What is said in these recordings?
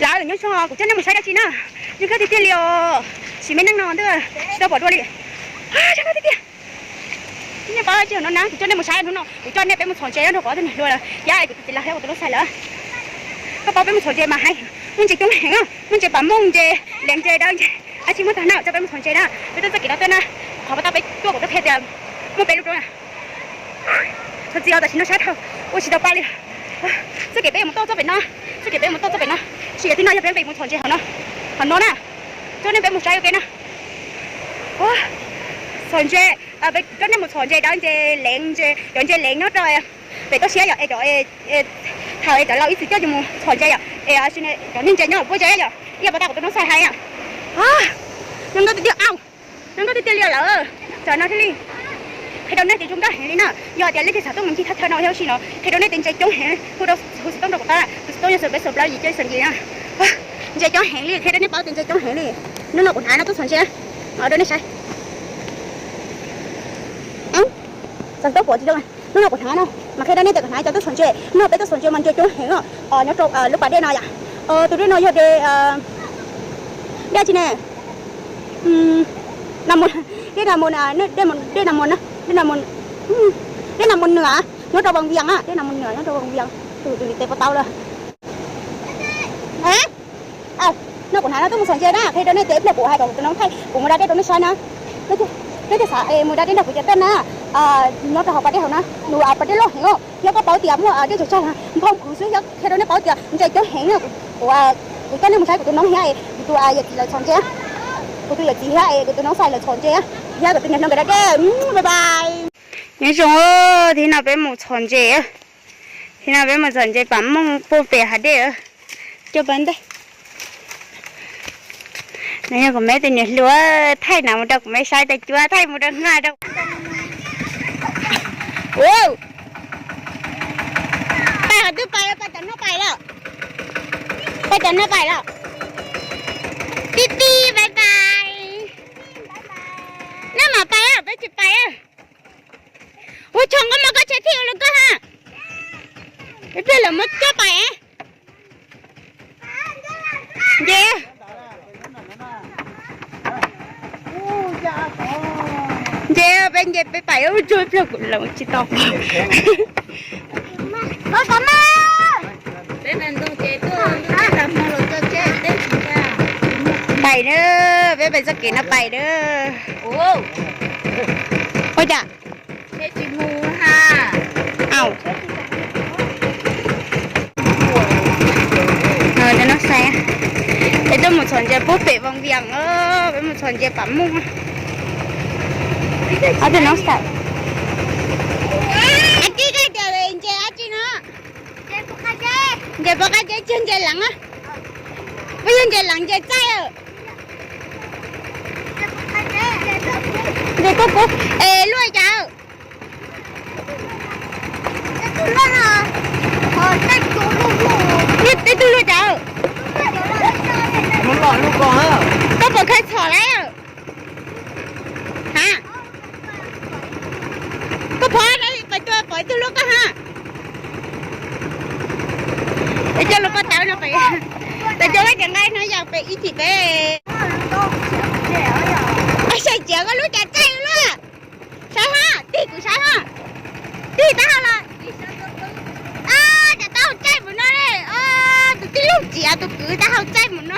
Lawv nyob zoo, kuv coj nej mus saib dab tsi na. Zoo nkauj tiag tiag li os. Sim me neej no twb tsis tau pom dua li. Zoo nkauj tiag tiag. Nej paub dab tsi no na, kuv coj nej mus saib hnub no, kuv coj nej peb mus txhom ntses nyob rau kuv ob tug niam hluas lawv thiab kuv tus txiv laus thiab kuv tus noob xais lawm. Koj paub peb mus txhom ntses mas heev, muaj ntses coob heev, muaj ntses pas mooj, ntses dab tsi muaj tag na, coj peb mus txhom ntses na. Peb tuaj txoj kev no tuaj na, qhov pas tau peb tuaj kuv tuaj qhia tias muaj peb lub roob na. Txhob txia tam sim no sab dhau, ua tsis tau pa li. Txoj kev peb yuav mus txog txoj pem no, txoj kev peb yuav mus txog txoj pem no, tab sis yog tib no yog peb nqis mus txhom ntses hauv no, hauv no na, coj nej peb mus saib ua ke na. Txhom ntses, coj nej mus txhom ntses dawb, ntses leev, ntses cov ntses leev nyob rau pem toj siab yom, es cov, thaum es cov laus ib txwm coj yus mus txhom ntses yom, es cov niag ntses nyob puab ze yom, ib yam pas tau kuv tus noob xais hais yom. Zoo nkauj tiag tiag, zoo nkauj tiag tiag li lawm. Tam no thiaj li qhia rau nej tias zoo nkauj heev li na. Yog tias leej twg xav tuaj mus ncig thaj chaw no thiab ua si no, qhia rau nej tias ntses coob heev, hu rau hu xov tooj rau kuv tau, tus xov tooj yog xoom peb xoom plaub yim cuaj xoom yim na. Ntses coob heev li, qhia rau nej paub tias ntses coob heev li. Hnub no kuv hnav no tuaj txhom ntses, mam rau nej saib. Xov tooj pom tsis zoo, hnub no kuv hnav no mas qhia rau nej tias kuv hnav cov tuaj txhom ntses, hnub no peb tuaj txhom ntses mas ntses coob heev os, nyob rau lub pas dej no yom. Tus dej no yog dej, dej tsi ne, dej na, dej na, dej na, dej na, dej na mus nws, nyob rau Vaj Vias na, dej na mus nws nyob rau Vaj Vias, tus tus li tes pov tau lawm. No kuv hnav no tuaj mus txhom ntses na, qhia rau nej tias ib pliag kuv hais kom kuv tus noob thaij kuv mus da dej rau nej saib na. Nej twg xav mus da dej nrog kuv ces tuaj na, nyob rau hauv pas dej hauv na, nws pas dej loj heev os, thiab koj paub tias muaj dej tsag tsag nphoo kwv xwb, thiab qhia rau nej paub tias ntses coob heev na. Kuv, kuv coj nej mus saib kuv tus noob thiab es kuv tus yawm txiv lawv txhom ntses, kuv tus yawm txiv thiab es kuv tus noob xais lawv txhom ntses, thiab kuv tus niam hluas nkawd da dej. Bye bye. Nyob zoo, tib no peb mus txhom ntses, tib no peb mus txhom ntses pas mooj puag pem hav dej. Coj pab ntej. No yog kuv me tus niam hluas, thaij na mus rau kuv me saib tas cuab, thaij mus rau nqa rau. Pais qhov twg pais, pais tom no pais lawm. Pais tom no pais lawm. Tij tij, bye bye. Neb mam pais, peb tsis pais. Ua tshoob koj muab koj tsheb thij ua li koj ha. Ib pliag lawv muab coj pais. Nce, nce peb, nce peb pais ua tsuag ib pliag kuv lawv tsis tau. Pais na, peb pais txoj kev no pais na. Ua cas? Au. No xav, peb tuaj mus txhom ntses puag pem Vaj Vias, peb mus txhom ntses pas mooj. Ob tug noob xav, ntses dab tsi no? Ntses puas qab tsev tsis yog ntses leev, puas yog ntses leev ntses txaij? Ntses kub kub es luaj cas? Tej tug luaj cas? Koj puas khaws txhom lawm? Ha? Koj pom, pom ib tug luaj koj ha. Es coj lub pob tawb no pem, tas cov vaj cev nqaij no yog pem ib chim peb. Saib ciav koj lub cas txaij luaj. Saib ha, tig kuv saib ha. Tig taub hau los. Cas taub hau txaij mus no ne. Tus tij laug txiav tus kwv taub hau txaij mus no.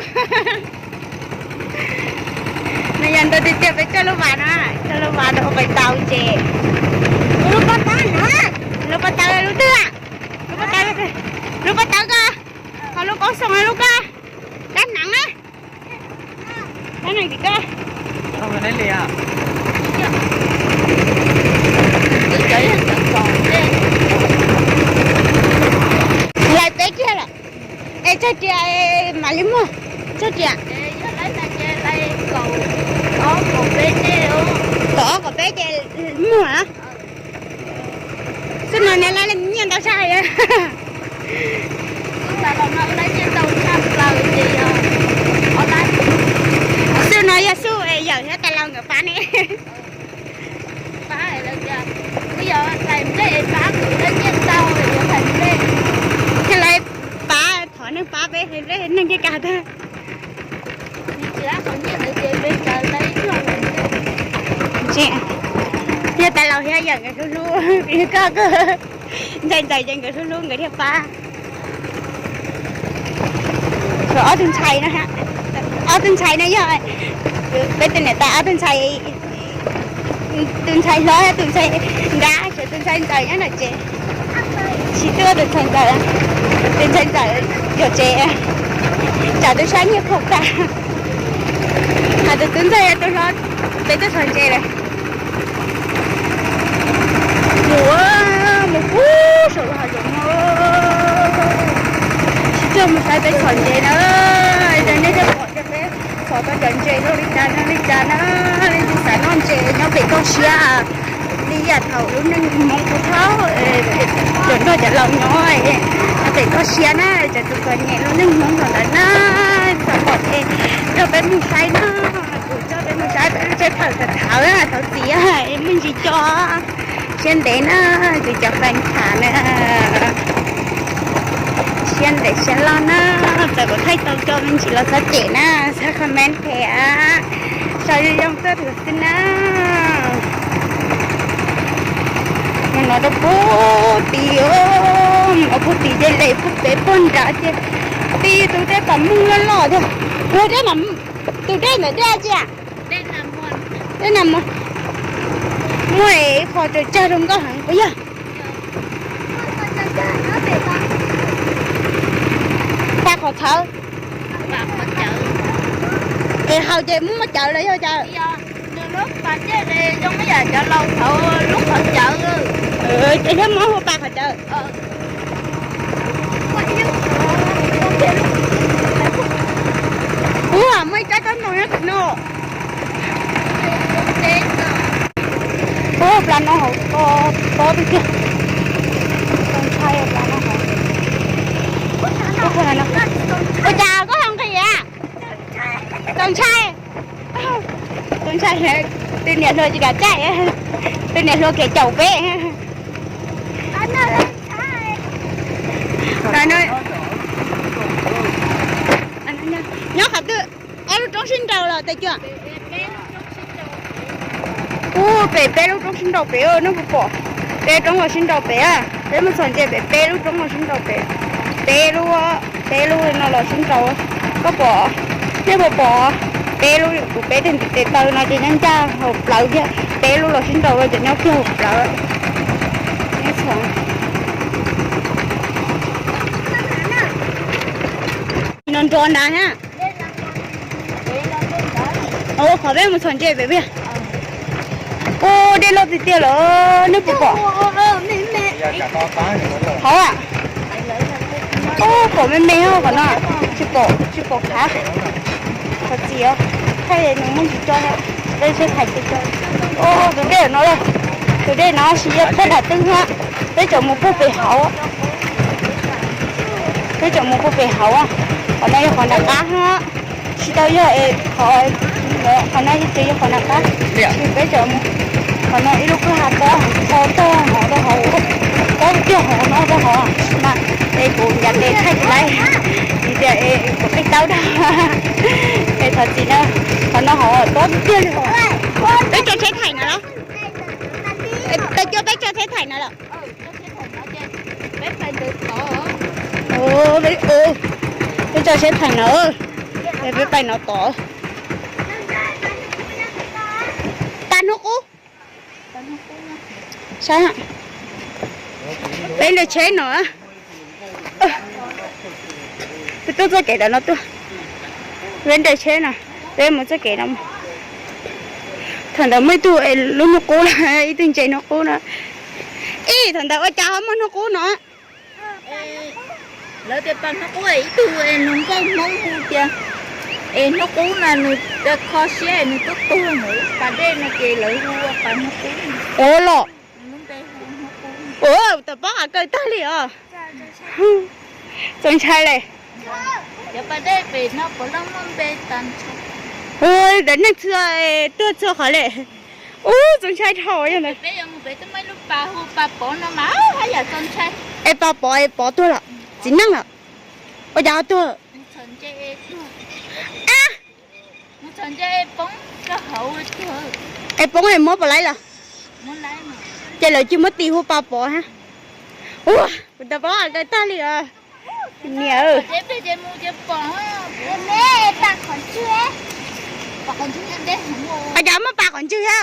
Nws yog ntau tiag tiag, peb coj lub vas no, coj lub vas rau pem tau ces. Lub pob tawb no, lub pob tawb lub twg? Lub pob tawb, lub pob tawb koj, ho lub pob xoom lub koj, dab hneev na, dab hneev tim koj. Lais peb kiag lawm. Es txog riam mam li muag, txog riam. Kaum ob kaum peb ces muag a. Xwb no nws lab nyiaj ntau tshaj. Xwb no yog xub yawm thiab tais laus nkawd pab ne. Ces lawv pab thov neeg pab peb, neeg nyiaj tag tag. Yog tas laus thiab yawm nkawd hlub hlub, koj koj ntxhais ntxawm ces nkawd hlub hlub nkawd thiaj pab. Ob tug ntxhais no, ob tug ntxhais no yog peb tus niam tais ob tug ntxhais, tus ntxhais hlob thiab tus ntxhais nrab, tshuav tus ntxhais ntxawm nyob nram tsev. Tsis tuaj tus ntxhais ntxawm, tus ntxhais ntxawm yog tsev, tsam tus sab nyiaj phoom tag. Hos tus tub ntxawg yog tus hlob, peb tuaj txhos ntse lawm. Mus, mus pub saum lub hav zoov no, tsis tuaj mus saib peb txhos ntse na. Yog nej thiaj pom tias peb txhos tau cov ntses loj li cas no li cas na. Leej twg xav noj ntses nyob pem toj siab, li yam thaum lub neej Hmoob kuv thaum cov nrog cov laus nyob, nyob pem toj siab na, cov tus txom nyem lub neej Hmoob thaum ntawd na, xav pom ces nrog peb mus saib na. Kuv coj peb mus saib peb lub tsheb thawm thawv thawv, thov txim muaj ntsis co. Siab ntev na, kuv cov fans na, siab ntev siab loj na. Txawm kuv thaij tau co me ntsis los txhob cem na, txhob comment thiab, sau zoo zoo tuaj tus xwb na. Mus no rau puag tid, mus no puag tid ces lem puag pem puag nrad ces tib tus dej pas muj loj loj thiab. Ua dej, tus dej ntawd dej tsi? Dej na, muaj ib qho tsaws tsag rau nkauj heev puas yog? Pab qhov txhawv. Es haus ces muab muab cawv los yog cas? Ces thiab muab hu pa qhov cawv. Ua muaj ib rab kab noog nyob tim no. Ua plas no hauv, tob tiag tiag. Txaus ntshai plas no hauv. Ua cas koj ho nqis a? Txaus ntshai. Txaus ntshai, tus niam hluas tsis kam caij, tus niam hluas kev caum peb. Nyob qhov twg? Ob lub roob sib nraus los tes cuag. Ub, pem peb lub roob sib nraus pem, nej puas pom? Peb roob los sib nraus pem, peb mus txhos ntse pem peb lub roob los sib nraus pem, peb lub, peb lub no los sib nraus. Koj pom, nej puas pom? Peb lub, kuv peb tes ntiv tes taw no ces nyob ncaj hauv plawv thiab, peb lub los sib nraus ces nyob kiag hauv plawv. No nrov ntag na. Qhov peb mus txhos ntse pem peb. Ub, dej loj tiag tiag lawm, nej puas pom? Hauv a. Ub, pom me me qhov no, tsis pom, tsis pom qab. Qhov txiv, thaij nws muaj ntsis co, peb seb thaij tsis co. Ub, tus dej no, tus dej no sis yog thaj dam twg na, peb tseem mus puag pem hauv. Peb tseem mus puag pem hauv, qhov no yog qhov nram qab na. Tsis tau yog es qhov, qhov no ces yog qhov nram qab, ces peb tseem mus. Qhov no ib lub kwj ha tob, tob tag hov rau hauv, tob tiag hov no rau hauv mas, es kuv ncav tes thaij tsis laib, vim tias es kuv qij taub dag. Es thov txim na, qhov no hov tob tiag li hov. Peb tso tsheb thaim na los? Peb cua peb tso tsheb thaim na los? Peb tso tsheb thaim na, es peb pais no tod. Tag hnub qub. Saib, peb nres tsheb no. Peb tuaj txoj kev ntawm no tuaj. Peb nres tsheb no, peb mus txoj kev no. Thaum ntawd muaj ib tug lub hnub qub, ib tug ntses hnub qub no. Ib thaum ntawd ua cas ho muaj hnub qub no? Lawv tias pas hnub qub, ib tug luag nkauj Hmoob hu tias es hnub qub no nws kho siab nws twb tuag ntawd, pas dej no ces lawv hu ua pas hnub qub. Ua los, ua tau pob av kaw tag li os. Txaus ntshai li. Ua, ntawm neeg txhua tuag txhua qhov li. Ub, txaus ntshai dhau yog ntawd. Es pas pov es pov tuag lawm, txiv neej lawm. Ua cas ho tuag? Es poob es muab pom laiv los? Ces lawv cia muab tis hu pa pov ha. Ua, kuv tau paub kawg tag li os. Niam, cas muaj pa qhov ntswg ha.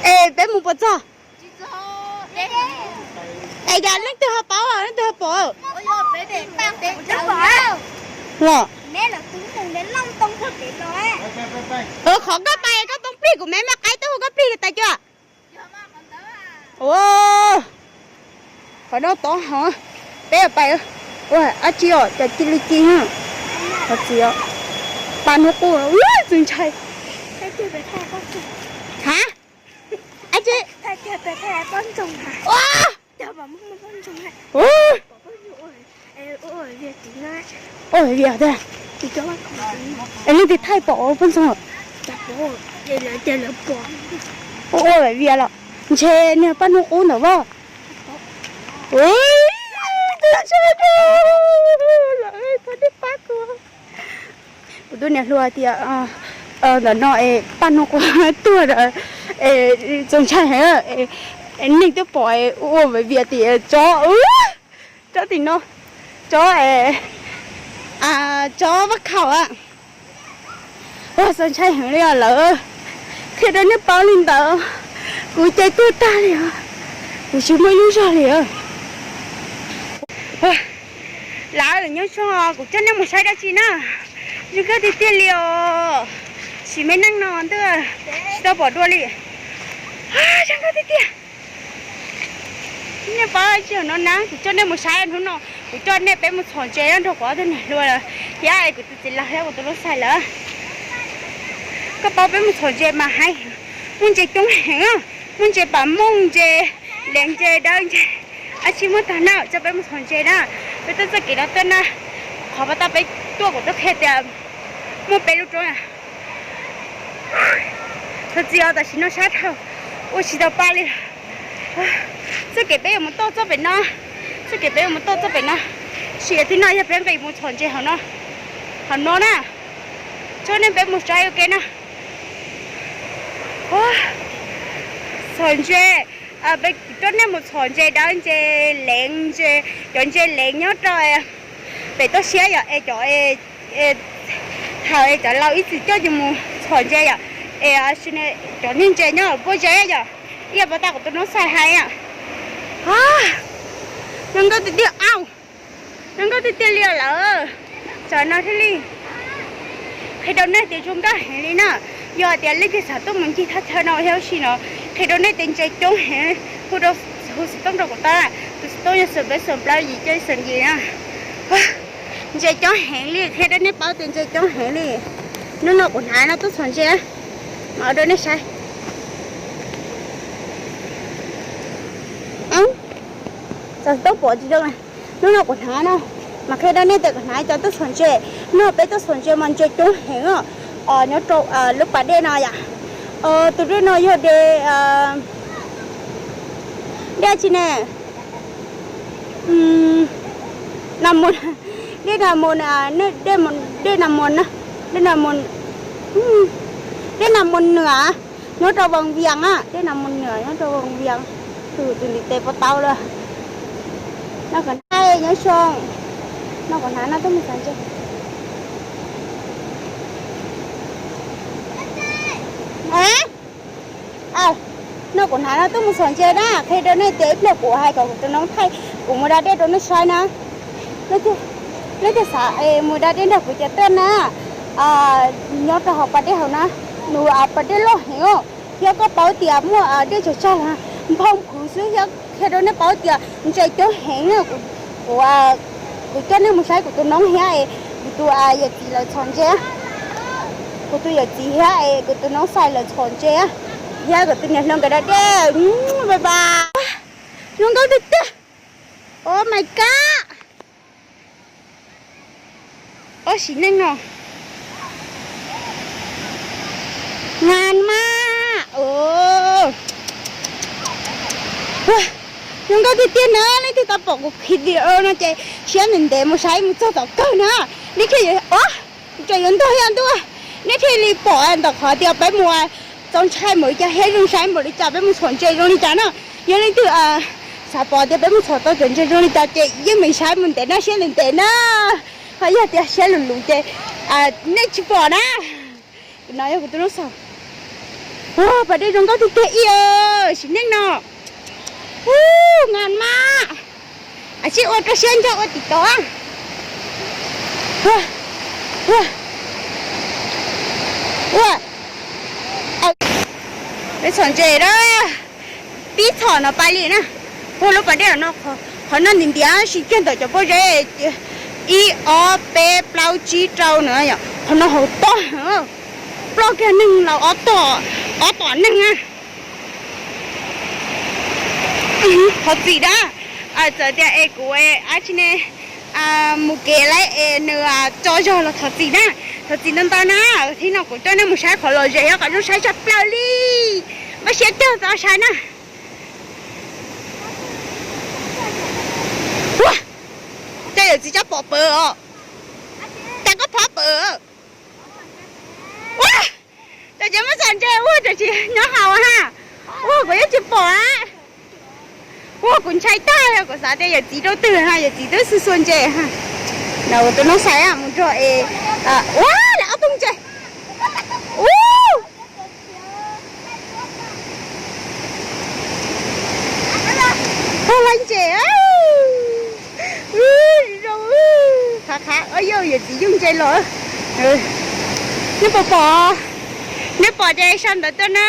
Es peb mus puas txog? Es cas leej twg ho paub, leej twg ho pom? Los, qhov koj pais koj poob plig kuv me me qaib tuaj hu koj plig tas cua. Ua, qhov no tod hov, peb pais. Ua, dab tsi os, cas cia li ci. Qhov txiv, paj hnub qub, txaus ntshai. Ha, dab tsi? Ua, ua, Vias tiag, es leej twg thaij pom poj ntxoog? Ua, ua Vias los ntshe niag paj hnub qub ntawd vaj. Ua, txaus ntshai, lawv tau dej pab kuv. Kuv tus niam hluas tias ntawm no es paj hnub qub tuag, txaus ntshai heev. Neeg twb pom ua Vias tias tsob, tsob tim no, tsob, tsob vaj khaum a. Ua, txaus ntshai heev li os lawm. Qhia rau nej paub li ntawd, kuv ces tuag tag li os, kuv tsis muaj ib lub zog li os. Lawv nyob zoo, kuv coj nej mus saib dab tsi na. Zoo nkauj tiag tiag li os. Sim me neej no ntuj, tsis tau pom dua li. Zoo nkauj tiag tiag. Nej paub tsis no na, kuv coj nej mus saib hnub no, kuv coj nej peb mus txhom ntses nrog kuv ob tug niam hluas lawm thiab es kuv tus txiv laus thiab kuv tus lub xais lawm. Koj paub peb mus txhom ntses mas hais, muaj ntses coob heev, muaj ntses pam mooj, ntses leev, ntses dawb, ntses dab tsi muaj tag na. Coj peb mus txhom ntses na, peb tuaj txoj kev no tuaj na, qhov pas tag peb tuaj kuv tuaj qhia tias muaj peb lub roob. Txhob txwm os, tam sim no sab dhau, ua tsis tau pa li. Txoj kev peb yuav mus txog txoj pem no, txoj kev peb yuav mus txog txoj pem no, sim tib no yog peb nqis mus txhom ntses hauv no, hauv no na. Coj nej peb mus saib ua ke na. Txhom ntses, peb coj nej mus txhom ntses dawb, ntses leev, ntses, cov ntses leev nyob rau pem toj siab yom, es cov, thaum es cov laus ib txwm coj yus mus txhom ntses yom, es cov niag ntses nyob puab zeb yom, ib yam pas tag kuv tus noob xais hais yom. Zoo nkauj tiag tiag, zoo nkauj tiag tiag li lawm. Tsam no thiaj li qhia rau nej tias zoo nkauj heev li na. Yog tias leej twg xav tuaj mus ncig thaj chaw no thiab ua si no, qhia rau nej tias ntses coob heev. Hu rau, hu xov tooj rau kuv tau, tus xov tooj yog xoom peb xoom plaub yim cuaj xoom yim na. Ntses coob heev li, qhia rau nej paub tias ntses coob heev li. Hnub no kuv hnav no tuaj txhom ntses, mam ua rau nej saib. Txog xov tooj pom tsis zoo. Hnub no kuv hnav no, mas qhia rau nej tias kuv hnav cov tuaj txhom ntses. Hnub no peb tuaj txhom ntses mas ntses coob heev os, nyob rau lub pas dej no yom. Tus dej no yog dej, dej tsi ne? Nas mus, dej nas mus, dej nas mus, dej nas mus, dej nas mus nws, nyob rau Vaj Vias na, dej nas mus nws nyob rau Vaj Vias. Tus tus ntiv tes puas tau lawm. No kom nyob zoo, no kom hnav no tuaj mus txhom ntses. No kuv hnav no tuaj mus txhom ntses na, qhia rau nej tias ib pliag kuv hais kom kuv tus noob thaij, kuv mus da dej rau nej saib na. Leej twg xav mus da dej nrog kuv ces tuaj na, nyob rau hauv pas dej hauv na, nws pas dej loj heev os, thiab koj paub tias muaj dej tsag tsag nphoo phwv xwb thiab. Qhia rau nej paub tias ntses coob heev, kuv, kuv coj nej mus saib kuv tus noob thiab es kuv tus yawm txiv lawv txhom ntses, kuv tus yawm txiv thiab es kuv tus noob xais lawv txhom ntses, thiab kuv tus niam hluas nkawd da dej. Bye bye. Zoo nkauj tiag tiag. Oh my god. Ob sim neej no ngan mas, Zoo nkauj tiag tiag na, leej twg tau pom kuv video no ces siab ntev ntev mus saib mus txog tom kawg na. Neb thiaj li, o, tseem yuav ntog thiab ntuj, neb thiaj li pom ntawm qhov tias peb mus txaus ntshai npaum li cas thiab zoo saib npaum li cas, peb mus txhom ntses zoo li cas na. Yog leej twg xav pom tias peb mus txhom tau cov ntses zoo li cas ces yeej meem saib mus ntev na, siab ntev ntev na. Ho yog tias siab luv luv ces nej tsis pom na. No yog kuv tus lub xaus. Ua pas dej zoo nkauj tiag tiag ib, sim neej no. Ua, ngas mas. Ab, sib ua rau siab ntsog ua tim tod. Ua, ua, ua. Peb txhom ntses na, pib txhom no pab li na. Ua lub pas dej no, qhov no ntiav ntiav sis kiag ntawm cov pob zeb, ib ob peb plaub tsib rau na yom, qhov no hauv toj, ploj kiag neeg los ob tom, ob tom neeg na. Thov txim na, txawm tias es kuv dab tsi ne, mus kev lawm es nws tsaug zog los thov txim na, thov txim ntau ntau na. Thib no kuv coj nej mus saib qhov lom zem thiab qhov zoo saib tshaj plaws li. Npaj siab cog txog saib na. Ua, cov yawm txiv tsob pom pawv os, cas koj phob pawv. Ua, cov tsis muaj txom ntse ua cov tsis nyob haus ha. Ua, kuv yeej tsis pom a. Ua, kuv ntshai tag, kuv xav tias yawm txiv rau twg ha, yawm txiv twb xu xua ntses ha. No kuv tus noob xais mus nrog es, ua, lawv ob tug ntses. Ua, ua lawv ntses. Zoo, qhav qhav, yog yawm txiv yug ntses los. Nej puas pom, nej pom ces sau ntawv tuaj na.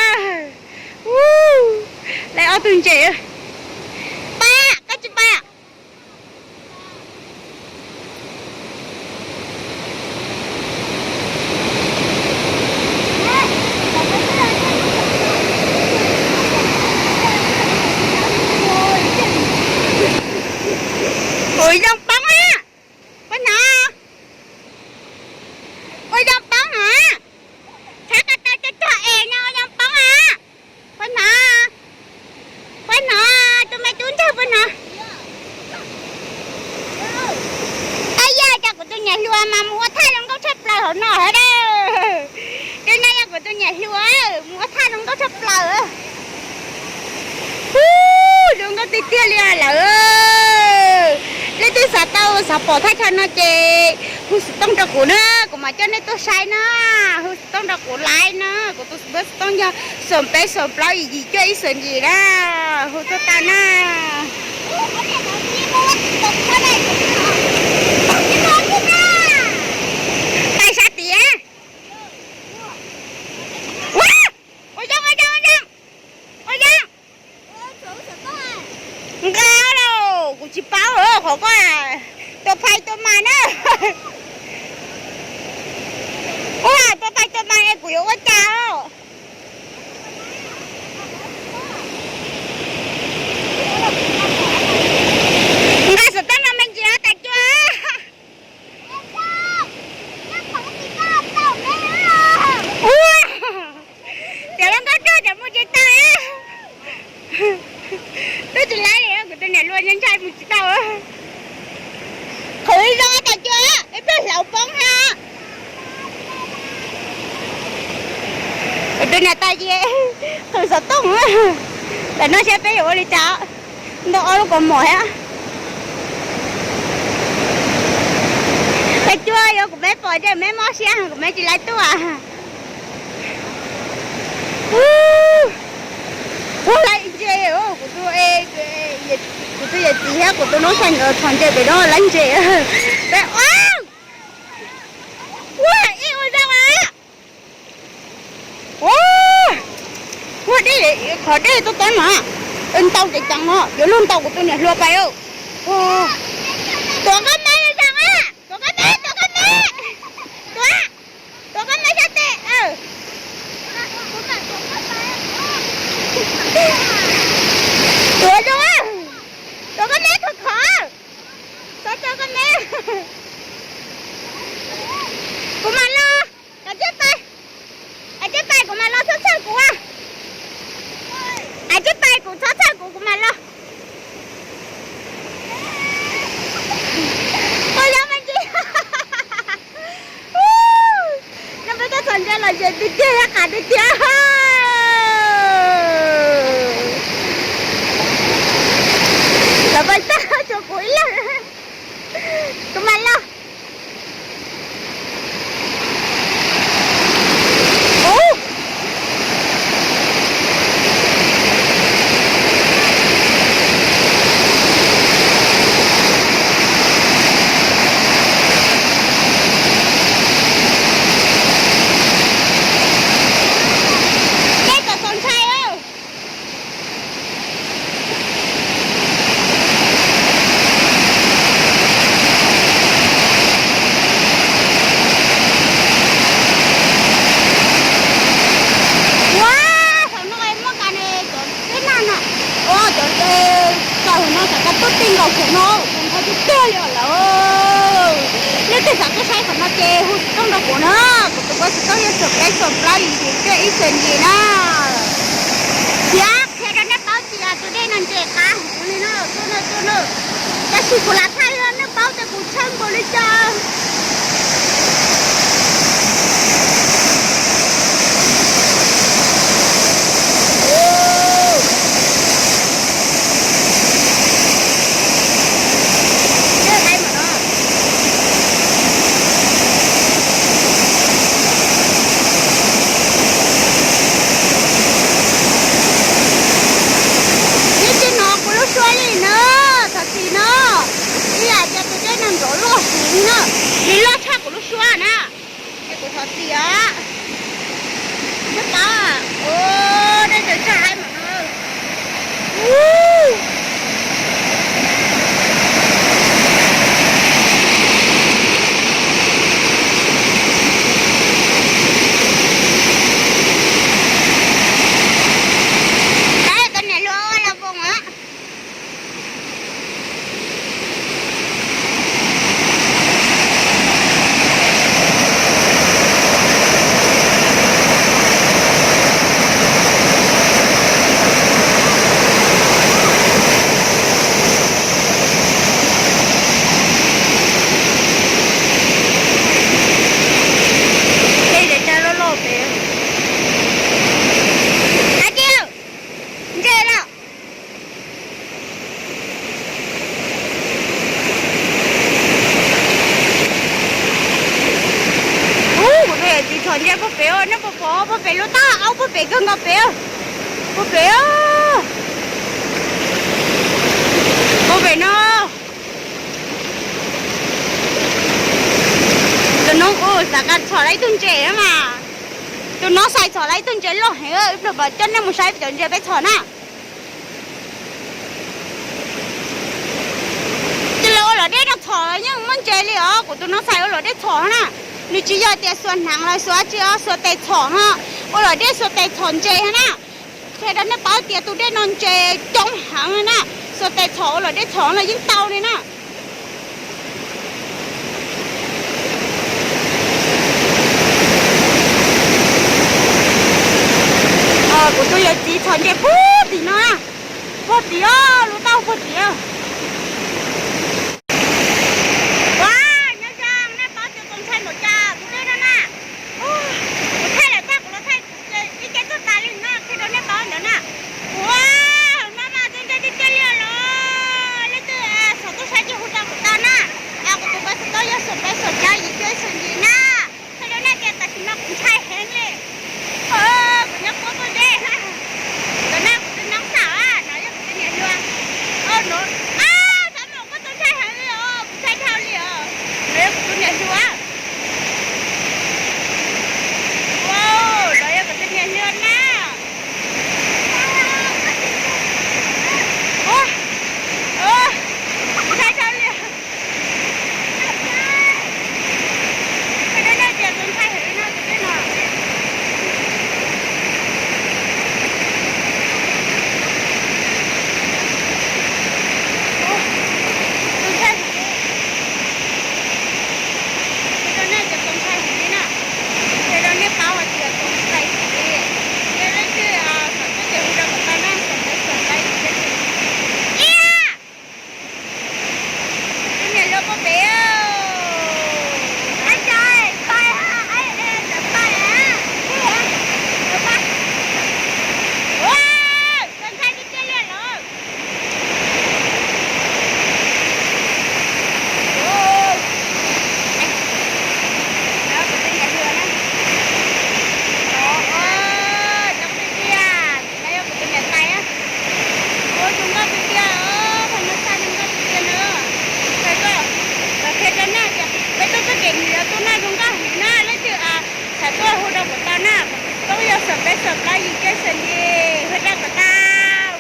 Lawv ob tug ntses. Pab, koj tsis pab. Ua zoo poob a. Puas hnov? Ua zoo poob a. Txhob ko taw cog cog es no, ua zoo poob a. Puas hnov? Puas hnov? Tus me tub ntxawg puas hnov? Ab, yog tias kuv tus niam hluas mas mus ua thaj zoo nkauj tshaj plaws hauv no heev. Tus no yog kuv tus niam hluas, mus ua thaj zoo nkauj tshaj plaws. Ub, zoo nkauj tiag tiag li lawm. Leej twg xav tau xav pom thaj chaw no ces hu xov tooj rau kuv na, kuv mam coj nej tuaj saib na. Hu xov tooj rau kuv laiv na, kuv tus xov tooj yog xoom peb xoom plaub yim yim cuaj ib xoom yim na. Hu tuaj tau na. Pais sab tias, ua, ua zoo, ua zoo, ua zoo, ua zoo. Nqa los kuv tsis paub qhov ko, tua phais tua mas na. Ua tua phais tua mas es kuv yuav ua cas os? Nqa xov tooj no me ntsis tas cua. Ua, cov loj nkauj rog cov mus tsis tau. Twb tsis laib li, kuv tus niam hluas ntshai mus tsis tau. Qhov zoo tas cua, ib pliag hlauv poob na. Kuv tus niam tais ces qhwv xov tooj, tam no saib peb yuav ua li cas. Ntau ob lub kaus mom thiab. Peb cuag yuav kuv me pom ces me mob siab, kuv me tsis laib tuaj. Ua lawv ntses, kuv tus, kuv tus yawm txiv thiab kuv tus noob xais nkawd txhom ntses pem no lawv ntses. Peb, ua ib ua zoo a. Ua, ua dej, qhov dej tob tob no, ntau ceev ceev no, yuav luag ntaus kuv tus niam hluas pais. Tuav koj me zoo a, tuav koj me, tuav koj me, tuav, tuav koj me sab tes. Tuav zoo a, tuav koj me khov khov, txhob tso koj me. Kuv mam los, kav tsij pais, kav tsij pais kuv mam los txhob txhawj kuv a. Kav tsij pais kuv txhob txhawj kuv, kuv mam los. Tiag tiag. Lawv pais tag tsuas kuv ib leeg, kuv mam los. Ub, nej kom txaus ntshai. Ua, thaum no muaj kas ne cov teb nag no, ua cov tsaus no xav tau tuaj tij nkaus thaum no, ntho tiag tiag li os lawm. Leej twg xav tuaj saib qhov no ces hu xov tooj rau kuv na, kuv tus koj xov tooj yog xoom peb xoom plaub yim yim cuaj ib xoom yim na. Thiab qhia rau nej paub tias tus dej no ntses qab heev li na, tuaj na tuaj na. Tab sis kuv lam thaij rau nej paub tias kuv tshawb npaum li cas. Ib txij no kuv lub suab li na, txhom txhim no, ib yam tias tus dej no nrov loj heev na, nws loj tshaj kuv lub suab na. Es kuv thov txim os. Nej paub, ua dej tsaws tsag haib mam no. Tab tom niam hluas ua las voos os. Dej tsaws tsag loj loj pem. Hais tias ntses lawm. Ub, kuv tus yawm txiv txhom ntses puag pem, nej puas pom puag pem lub taub hau puag pem kawg nkaus pem, puag pem, puag pem no. Tus no kuv xav kom txhom lawv ib tug ntses mas, tus no xav txhom lawv ib tug ntses loj heev, ib pliag mam coj nej mus saib cov ntses peb txhom na. Ces lawv ua luam dej no txhom yeej muaj ntses li os, kuv tus no xav ua luam dej txhom na. Nws tsis yog tias xuas hneev los xuas tsi os, xuas tes txhom no, ua luam dej xuas tes txhom ntses na. Qhia rau nej paub tias tus dej no ntses coob heev na, xuas tes txhom ua luam dej txhom los yeej tau li na. Kuv tus yawm txiv txhom ntses puag tim no, puag tim os, lub taub hau puag tim. Ua, nyob zoo, nej paub tias txaus ntshai npaum cas tus dej no na. Kuv thaij lawm tag kuv los thaij ib ce tuaj tas li no qhia rau nej paub ntawd na. Ua, no mas txaus ntshai tiag tiag li los. Leej twg xav tuaj saib ces hu rau kuv tau na. Kuv tus koj xov tooj yog xoom peb xoom plaub yim cuaj xoom yim na. Qhia rau nej tias tam sim no kuv ntshai heev li. Kuv nyob puag pob zeb, ntawm no kuv tus noob xav, no yog kuv tus niam hluas, no Peb txog plaub yim caij txom nyem, hu daj kom tau.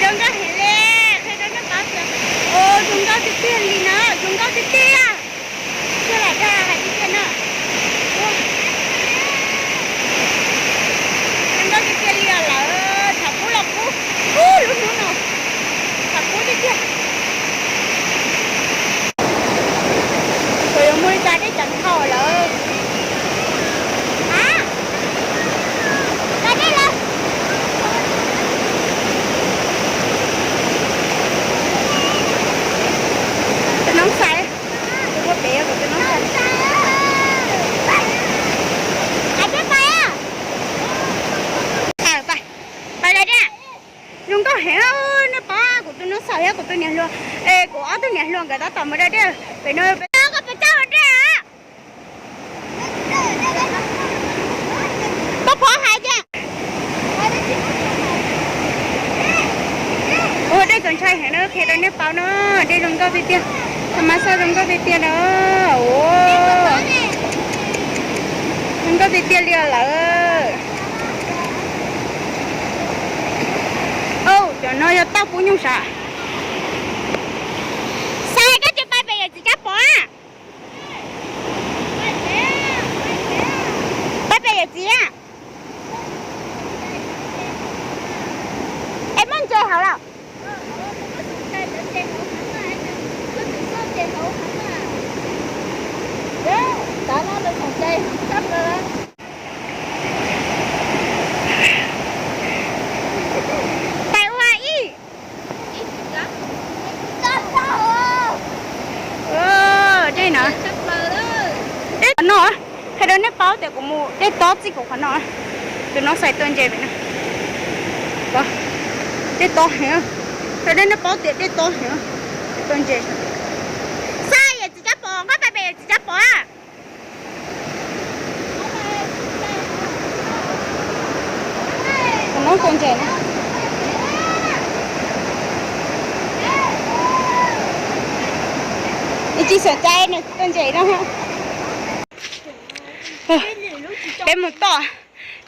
Zoo nkauj heev li, qhia rau nej paub tias, o, zoo nkauj tiag tiag li no, zoo nkauj tiag tiag. Tsuag lam dag hais tiag tiag no. Zoo nkauj tiag tiag li os lawm, thaum kub los kub, kub lub hnub no, thaum kub tiag tiag. Kuv yuav muaj li cas dej cov dhau lawm. Ha, cov dej lawm. Tus noob xais, tus ua pem kuv tus noob xais. Pais, pais, pais lawm tiag. Zoo nkauj heev, nej paub kuv tus noob xais thiab kuv tus niam hluas, es kuv ob tug niam hluas nkawd tab tom mus da dej pem no, pem no koj pes tsawg ua dej a. Koj pov hais tias, ua dej txaus ntshai heev na, qhia rau nej paub no, dej zoo nkauj tiag tiag, tha mas xaj zoo nkauj tiag tiag na. Zoo nkauj tiag tiag li os lawm. Cov no yog tauj pub nyuj sav. Xais, koj tsis pais pem yawm txiv Tsab Pov a? Pais pem yawm txiv a? Es muaj ntses hauv lawm. Pais ua ib. Dej no, dej no, qhia rau nej paub tias kuv mus dej tob txij kuv qhov no. Tus noob xais tuaj ntses pem no. Dej tob heev, qhia rau nej paub tias dej tob heev, tuaj ntses. Xais, yawm txiv Tsab Pov, koj pais pem yawm txiv Tsab Pov a? Tus noob tuaj ntses na. Ib tsis xyom cai nws tuaj ntses no. Peb mus toj,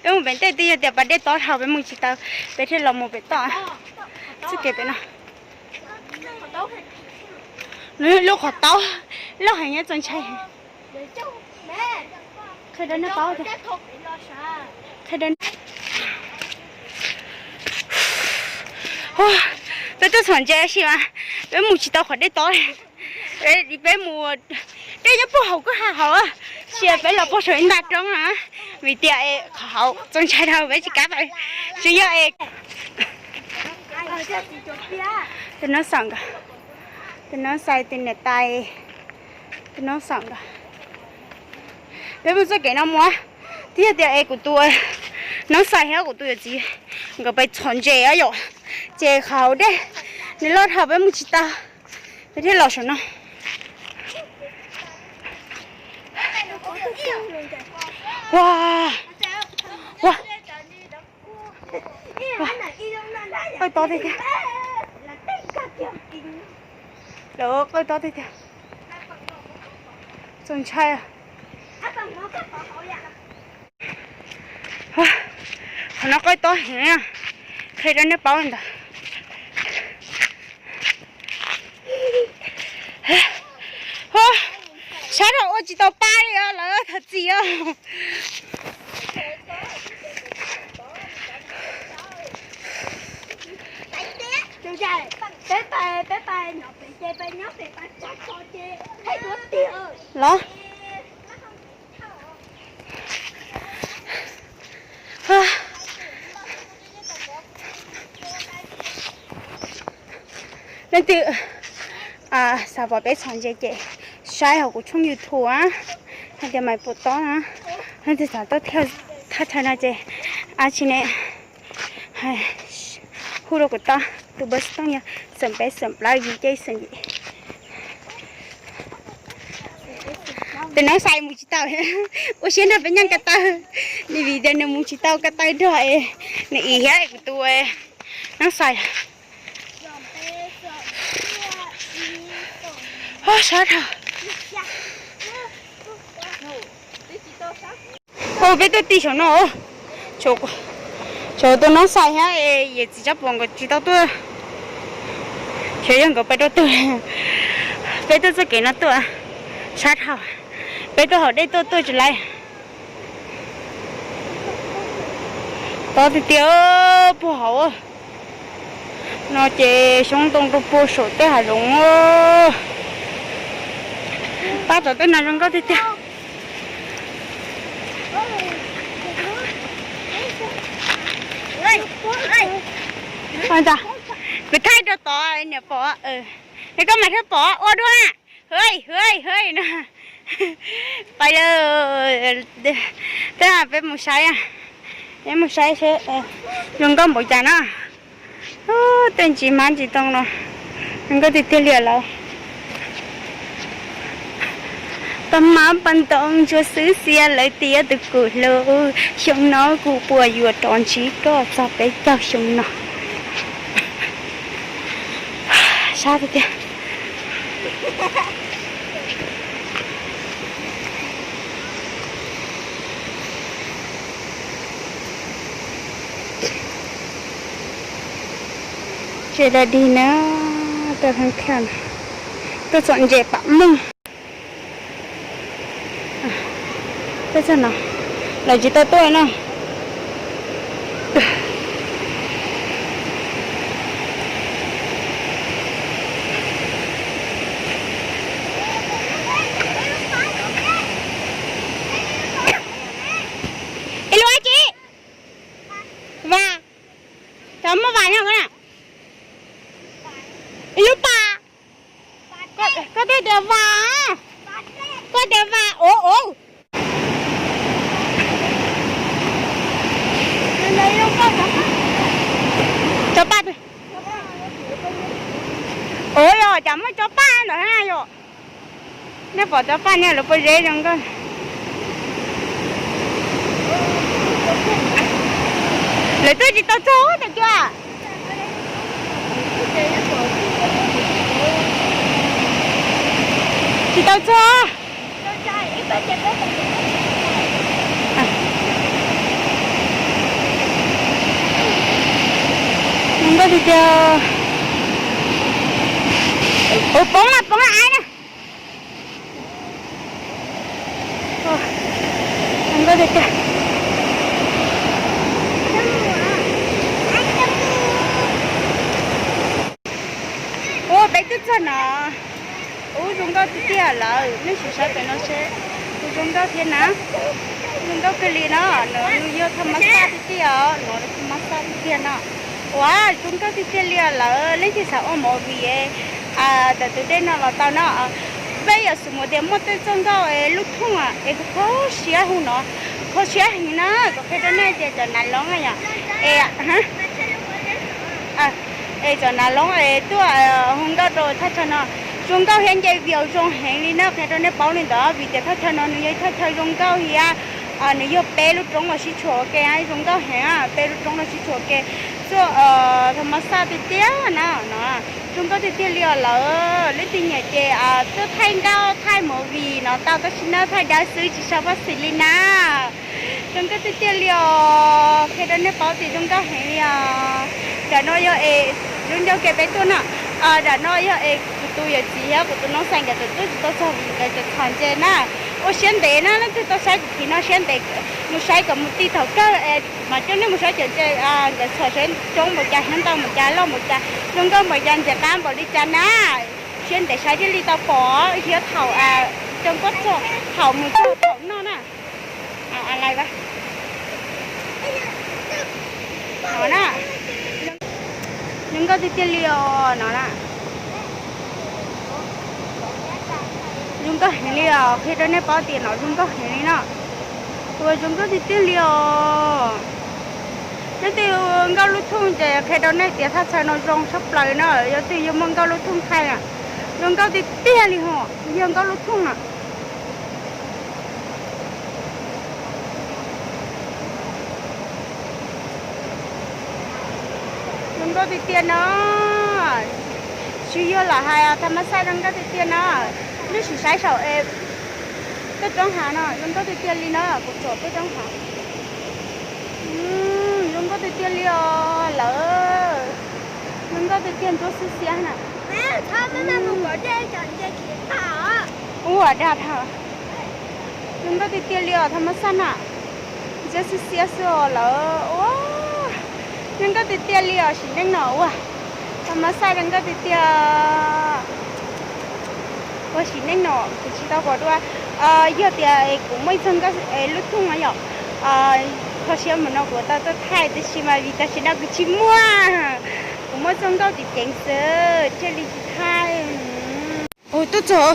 peb mus pem tej twb yog tias pas dej tob dhau peb mus tsis tau, peb thiaj los mus pem toj. Txoj kev pem no, lub qhov taub loj heev nyob txaus ntshai. Qhia rau nej paub tias, qhia rau, peb tuaj txhom ntses tab sis mas peb mus tsis tau qhov dej tob. Peb mus, dej nyob puag hauv kwj ha hauv, tab sis peb los puag saum ib nta roob na, vim tias es qhov hauv txaus ntshai dhau peb tsis kam pais. Tsis yog es tus noob xais nkawd, tus noob xais tus niam tais, tus noob xais nkawd. Peb mus txoj kev no mus, twb yog tias es kuv tus noob xais thiab kuv tus yawm txiv nkawd pais txhom ntses yom, ces qhov hauv dej nws loj dhau peb mus tsis tau, peb thiaj los saum no. Ua, ua, qawj tob tiag tiag. Lawv qawj tob tiag tiag. Txaus ntshai. Qhov no qawj tob heev, qhia rau nej paub li ntawd. Sab rau ua tsis tau pa li os lawv thov txim os. Los. Leej twg xav pom peb txhom ntses ces saib hauv kuv tshooj YouTube hais tias Maiv Puas Tob na. Leej twg xav tuaj thaj chaw no ces a tsi ne, hu rau kuv tau, tus npawb xov tooj yog xoom peb xoom plaub yim caij xoom yim. Tus noob xais mus tsis tau, ua siab nrog peb nyob ko taw, vim tias nws mus tsis tau ko taw nrog es nws ib thiab kuv tus noob xais. Sab dhau. Ua peb tuaj ti saum no, saum tus no xais thiab es yawm txiv Tsab Puas nkawd tsis tau tuaj, xyov yog nkawd pais rau twg. Peb tuaj txoj kev no tuaj sab dhau, peb tuaj hauv dej tuaj tuaj tsis laib. Tob tiag tiag, puag hauv no ces xyoob ntoo rau puag saum tej hav zoov. Pab tom tej no zoo nkauj tiag tiag. Kuv thaij rau tod niam pom, es koj mam thiaj pom ua dua. Hwj hwj hwj no. Pais lawm, peb mus saib, peb mus saib seb zoo nkauj npaum cas na. Tej ntsis hmab ntsis tooj no zoo nkauj tiag tiag li lawm. Pab hmab pab ntoo ntsuab xwb xiab lawv tias tus kuj hlub, xyoo no kuv puas yuav rov ntsib koj txog peb caug xyoo no. Sab tiag tiag. Tsev da dig na, tuaj thab khaj, tuaj txom ntses pam meej. Peb txog no, lawv tsis tau tuaj no. Ib lub dab tsi? Vas. Cov muaj vas nyob ko na. Ib lub pas. Koj twb tias vas. Koj tias vas ov ov. Cov paj, ov yog cas muaj cov paj ntawm na yom? Nej pom cov paj nyob lawv pob zeb zoo nkauj. Lawv twb tsis tau txog tas cua. Tsis tau txog. Zoo nkauj tiag tiag. Ua poob na, poob aiv na. Zoo nkauj tiag tiag. Ua peb twb txog no. Ub, zoo nkauj tiag tiag lawm, nej sim saib pem no seb. Kuj zoo nkauj thiab na. Zoo nkauj kawg li no, no nws yog thaj mab xaj tiag tiag os, no thaj mab xaj tiag tiag no. Ua zoo nkauj tiag tiag li lawm, leej twg xav ua movie ntawm tus dej no los tau no. Peb yog xws mus tias muaj tej txoj nkauj lub thooj es kho siab hu no, kho siab heev na, kuv qhia rau nej tias cov nav loob yom, es es cov nav loob es tuaj hu nkauj rau thaj chaw no. Zoo nkauj thiab nce view zoo heev li na, qhia rau nej paub li ntawd vim tias thaj chaw no nws yog thaj chaw zoo nkauj thiab nws yog peb lub roob los sib tshuam ua ke, zoo nkauj heev, peb lub roob los sib tshuam ua ke. Txoj thaj mab xaj tiag tiag na no. Zoo nkauj tiag tiag li os lawm, leej twg nyiam ces tuaj thaij nkauj thaij movie no tau, tab sis na thaij dawb xwb tsis sau faj xis li na. Zoo nkauj tiag tiag li os, qhia rau nej paub tias zoo nkauj heev li os. Nram no yog es zoo nkauj kev peb tuaj na. Nram no yog es kuv tus yawm txiv thiab kuv tus nob xais nkawd tseem tuaj tsis tau txog vim nkawd tseem txhos ntses na. Ua siab ntev na, leej twg tau saib kuv clip no siab ntev, mus saib kom mus ti thaum kawg es mam coj nej mus saib cov ntses nkawd txhos seb coob npaum cas, hnyav ntau npaum cas, loj npaum cas, zoo nkauj npaum cas, ntxim qab npaum li cas na. Siab ntev saib thiaj li tau pom thiab thaum coj nkauj txog, thaum mus txog thaum noj na. Zoo nkauj tiag tiag li os no na. Zoo nkauj heev li os, qhia rau nej paub tias no zoo nkauj heev li no. Ua zoo nkauj tiag tiag li os. Leej twg nkauj lub thooj ces qhia rau nej tias thaj chaw no zoo tshaj plaws na, yog twg yog muaj nkauj lub thooj thaij, zoo nkauj tiag tiag li ho, yog nkauj lub thooj na. Zoo nkauj tiag tiag no. Tsis yog lam hais, thaj mab xaj zoo nkauj tiag tiag no. Nej sim saib saum es Tej roob hav no zoo nkauj tiag tiag li na, kuv tsom tej roob hav. Zoo nkauj tiag tiag li os lawm. Zoo nkauj tiag tiag, ntsuab xiab xiab na. Ua daj dhau. Zoo nkauj tiag tiag li os, thaj ma xaj na. Ntsuab xiab xiab xwb os lawm. Ua, zoo nkauj tiag tiag li os sim neej no ua. Thaj ma xaj zoo nkauj tiag tiag. Ua sim neej no kuv tsis tau pom dua. Yog tias kuv muaj ib txoj nkauj lub thooj no yom, kho siab mus no kuv tau tuaj thaij, tab sis mas vim tam sim no kuv tsis muaj, kuv muaj txoj nkauj ceev ceev xwb, thiaj li tsis thaij. Ua tuaj txog,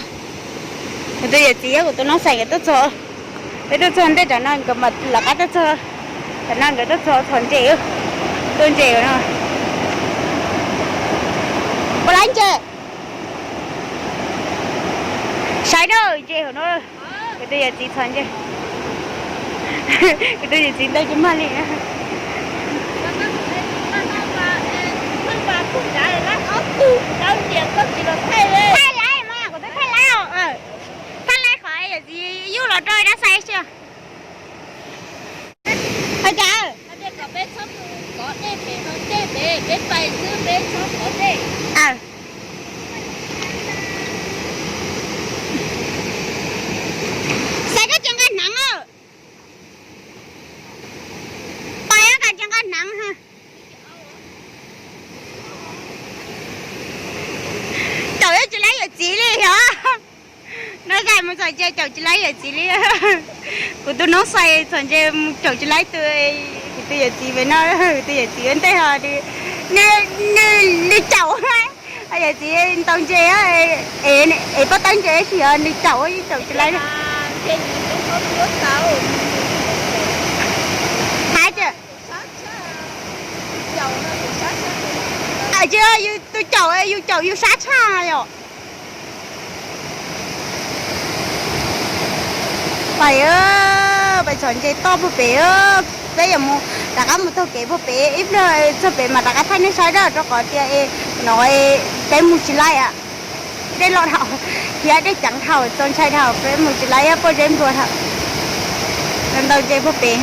kuv tus yawm txiv, kuv tus noob xais nkawd tuaj txog. Peb tuaj txog ntej, tam no nkawd mam lawv qab tuaj txog. Tam no nkawd tuaj txog txhos ntses, tuaj ntses no. Puas laib ntses? Saib na, ntses hauv no. Kuv tus yawm txiv txhos ntses. Kuv tus yawm txiv ntawd ces mag li. Thaij laib mas, kuv twb thaij laib os. Thaij laib qhov yawm txiv yub los rau dab xais xwb. Hais tias, xais koj tsis nqa hneev, pais koj tsis nqa hneev. Caum tsis laib yawm txiv li os. Noob xais mus txhos ntses caum tsis laib yawm txiv li. Kuv tus noob xais txhos ntses mus caum tsis laib tus, kuv tus yawm txiv pem no, kuv tus yawm txiv ua ntej ho, nws caum, yawm txiv ntaus ntses, es pab tawb ntses tab sis nws caum, caum tsis laib. Hais tias, yus tus caum, yus caum yus sab tshaj yom. Pais, pais txhos ntses toj puag pem, peb yuav mus rov qab mus taug kev puag pem ib pliag txog pem mas rov qab thaij nej saib dab rau qhov tias no peb mus tsis laib, dej loj dhau thiab dej ceev dhau, txaus ntshai dhau, peb mus tsis laib, pob zeb nplua dhau. Ntau ntses puag pem.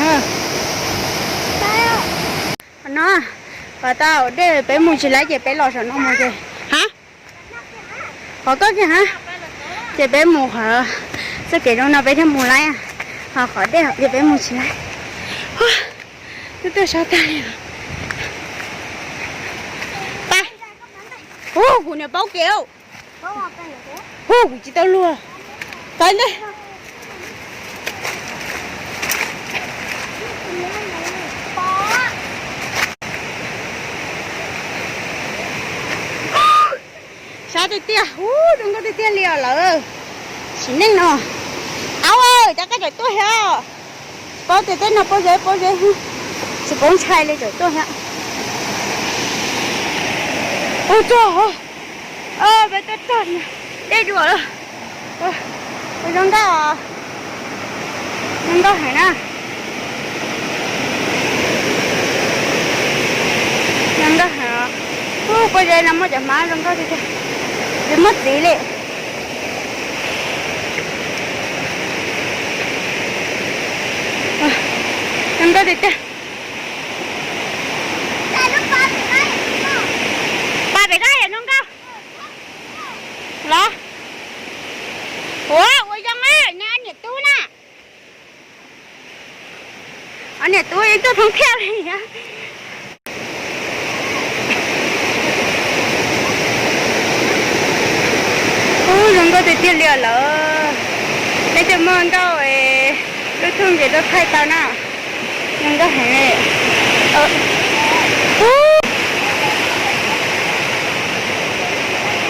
No, pom tau dej, peb mus tsis laib ces peb los saum no mus ces, ha, qhov koj kiag ha, ces peb mus qhov txoj kev zoo no peb thiaj mus laib, ho qhov dej ces peb mus tsis laib. Twb tuaj sab tag li. Pab, hu kuv niam paub kev. Hu kuv tsis tau luag. Pab ntej. Sab tiag tiag, hu zoo nkauj tiag tiag li os lawm. Sim neej no, aub, cov koj tseem tuaj thiab. Paub tias tej no pob zeb, pob zeb, tsis paub ntshai li tseem tuaj thiab. Ua txog, peb tuaj txog dej dua lawm. Zoo nkauj, zoo nkauj heev na. Zoo nkauj heev. Ub, pob zeb no muaj cov hmab zoo nkauj tiag tiag, tsis muaj txiv li. Zoo nkauj tiag tiag. Pas pem ko zoo nkauj los. Ua, ua zoo, niam tub na. Niam tub tuaj thoob thiaj li. Ub, zoo nkauj tiag tiag li os lawm. Peb coj muaj nkauj lub thooj ces tuaj thaij tau na. Zoo nkauj heev li. Ub,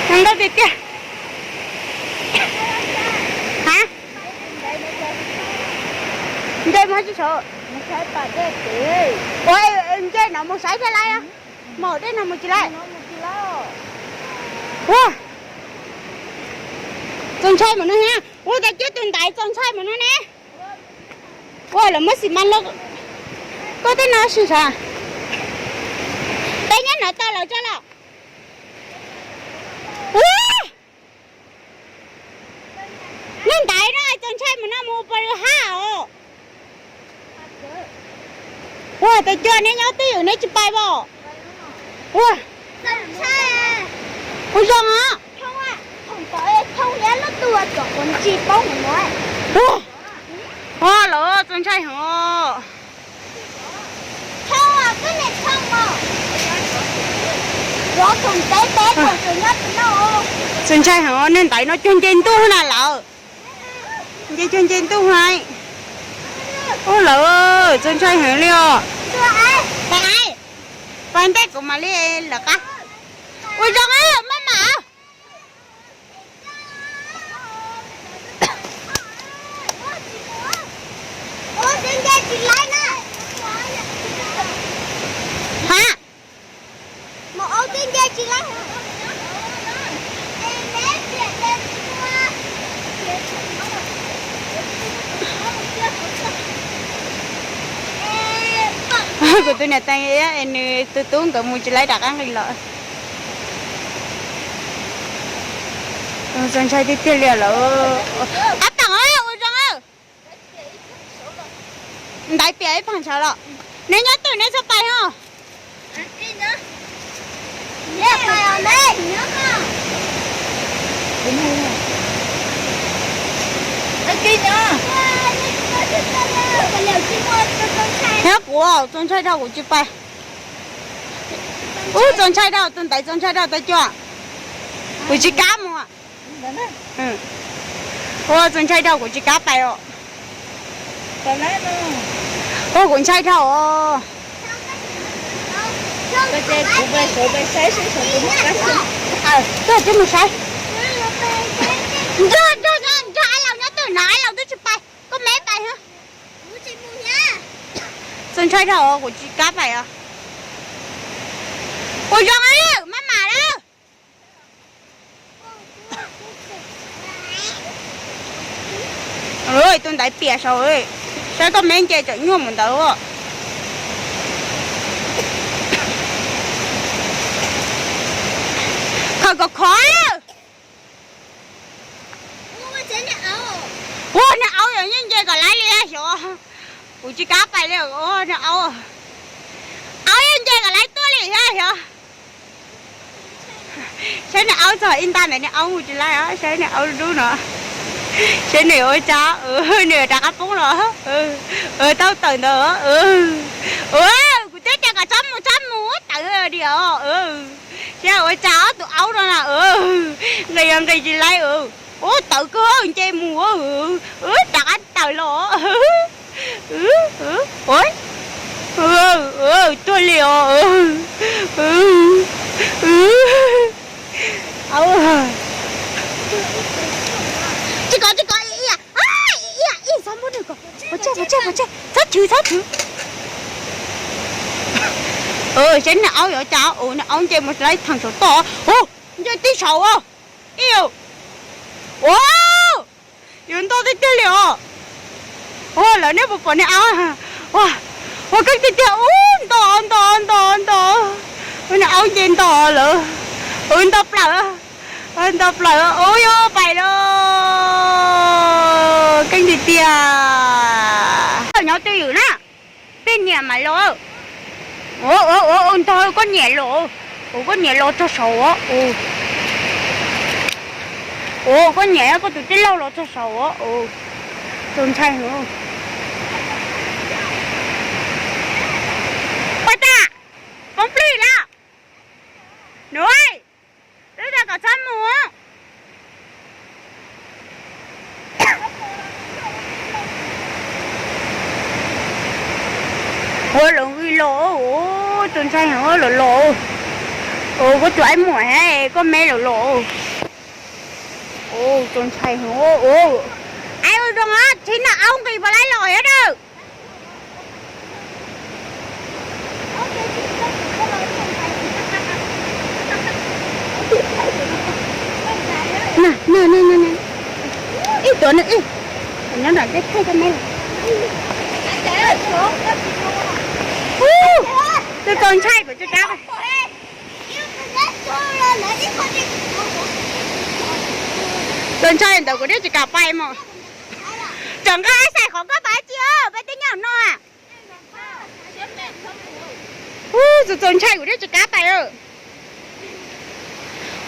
zoo nkauj tiag tiag. Ha, nce mus tsis saud. Ua, nce no mus saib thiaj laib, mus dej no mus tsis laib. Ua, txaus ntshai mus no na. Ua, tas kiag tus ntaiv txaus ntshai mus no ne. Ua, lawv muab xi mas los. Koj tej no sib sav. Peb nyob no tau lawv tso los. Ua, niag ntaiv no txaus ntshai mus no. Tes cua neb nyob twj ywm neb tsis pais pom? Ua, ua zoo os. Ua, ua los txaus ntshai heev os. Txaus ntshai heev os, niag ntaiv no cuag nce ntuj na lawm. Nce cuag nce ntuj hais. Ua lawm, txaus ntshai heev li os. Pais ntej kuv mam li lawv qab. Ua zoo maj mam. Ha, kuv tus niam tais es nws tus tub nkawd mus tsis laib rov qab nqis los. Txaus ntshai tiag tiag li lawm. Ab tam ua zoo. Ntaiv piam ib phaag sawv los. Neb nyob twj neb txhob pais os. Nyob kuv txaus ntshai dhau kuv tsis pais. Ub, txaus ntshai dhau, tus ntaiv txaus ntshai dhau tau cua. Kuv tsis kam mus. Ua txaus ntshai dhau kuv tsis kam pais os. Ua kuv ntshai dhau os. Tuaj tib mus saib. Nrog, nrog, nrog ab laus nyob twj no, ab laus twb tsis pais, koj me pais. Txaus ntshai dhau os, kuv tsis kam pais os. Ua zoo, maj mam lawm. Tus ntaiv piam saud, saib koj me nce tseem nyuaj mus ntawd. Khaws kom khov. Ua niag aub yog yeej nce kom laib li xyov. Kuv tsis kam pais li niag aub. Aub yeej nce kom laib tuaj li xyov. Saib niag aub txog ib nta ntawd niag aub mus tsis laib, saib niag aub dub no. Saib nws ua cas, nws rov qab poob los. Tau tawm ntawd. Kuv twb tias kom txhob mus txhob mus tawm diam. Saib ua cas ob tus aub no na, nqis yog nqis tsis laib. Ub, tawm kawg nce mus, rov qab tawm los. Tuag li os. Tsis kov, tsis kov, ib, ib, ib, txhob muab nws kov, pov tseg, pov tseg, pov tseg, txhob chwv, txhob chwv. Saib niag aub yuav cas, niag aub nce mus laib theem saum toj. Nce tib saum. Ib, ua, yuav ntog tiag tiag li os. Ua lawv nej puas pom niag aub? Ua, ua keeb tiag tiag, ub, ntog ntog ntog ntog. Ua niag aub nce ntog lawm. Ub, ntog plaws, ntog plaws, ub, yuav pais lawm. Keeb tiag tiag. Nyob twj ywm na. Peb niam mas los. Ua, ua, ua, ntog koj niam los. Ua koj niam los txog saud. Ua koj niam koj tus tij laug los txog saud. Txaus ntshai heev. Poj tas, poob plig lawm. Nws, wb tias kom txhob mus. Ua los los, txaus ntshai heev los los. Koj tus aib muam, koj me los los. Txaus ntshai heev. Aib, ua zoo, tsis niag aub nqis puas laib los yog dawb. Ib tuav nws, nyob nram tej thaij koj me. Twb txaus ntshai pom tsis kav. Txaus ntshai ntawd kuv thiaj tsis kam pais mos. Tseem nqa xais qhov koj pais tsi, peb tej nyob no. Ub, txaus ntshai kuv thiaj tsis kav pais.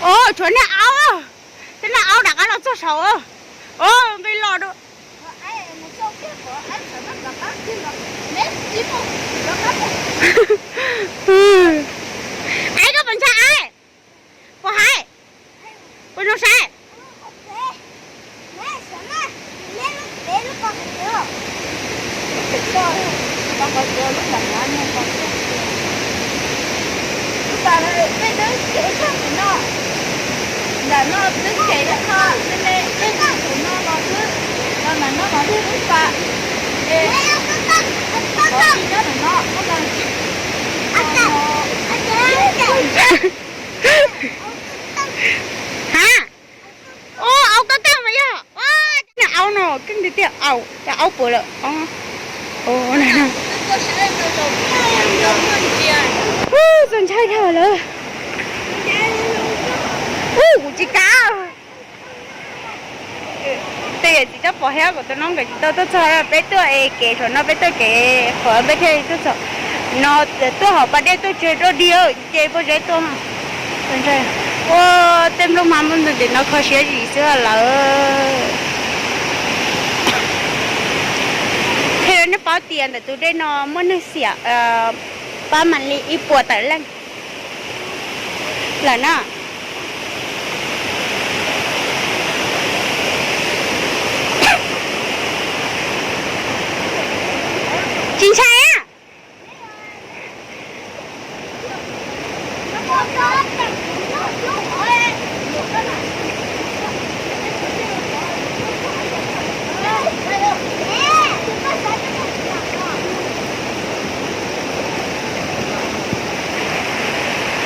Os, tshuav niag aub, tej niag aub rov qab los txog saud. Os, nqis los dua. Aiv, koj puas ntshai aiv? Puas hais? Puas zoo saib? Ntawm no twb ces lawm ho, tej me tej ntawm no los xwb, los ntawm no los twb pas. Es qhov tsis nyob ntawm no, ha, ua aub koj tag mas yog, ua, aub no keej tiag tiag, aub, cas aub puas lawm. Ub, txaus ntshai dhau lawm. Ub, kuv tsis kav. Tej yawm txiv tsob pom thiab kuv tus noob nkawd tsis tau tuaj txog, peb tuaj es kev saum no peb tuaj kev qhuav peb thiaj tuaj txog. No tuaj hauv pas dej tuaj tsis dua dig ces pob zeb tuaj. Ua, tej nplooj hmab nplooj ntoo tim no kho siab zim xwb lawm. Qhia rau nej paub tias ntawm tus dej no muaj neeg xiam pab mam li ib puas tawm leej lawm na. Tsis ntshai a.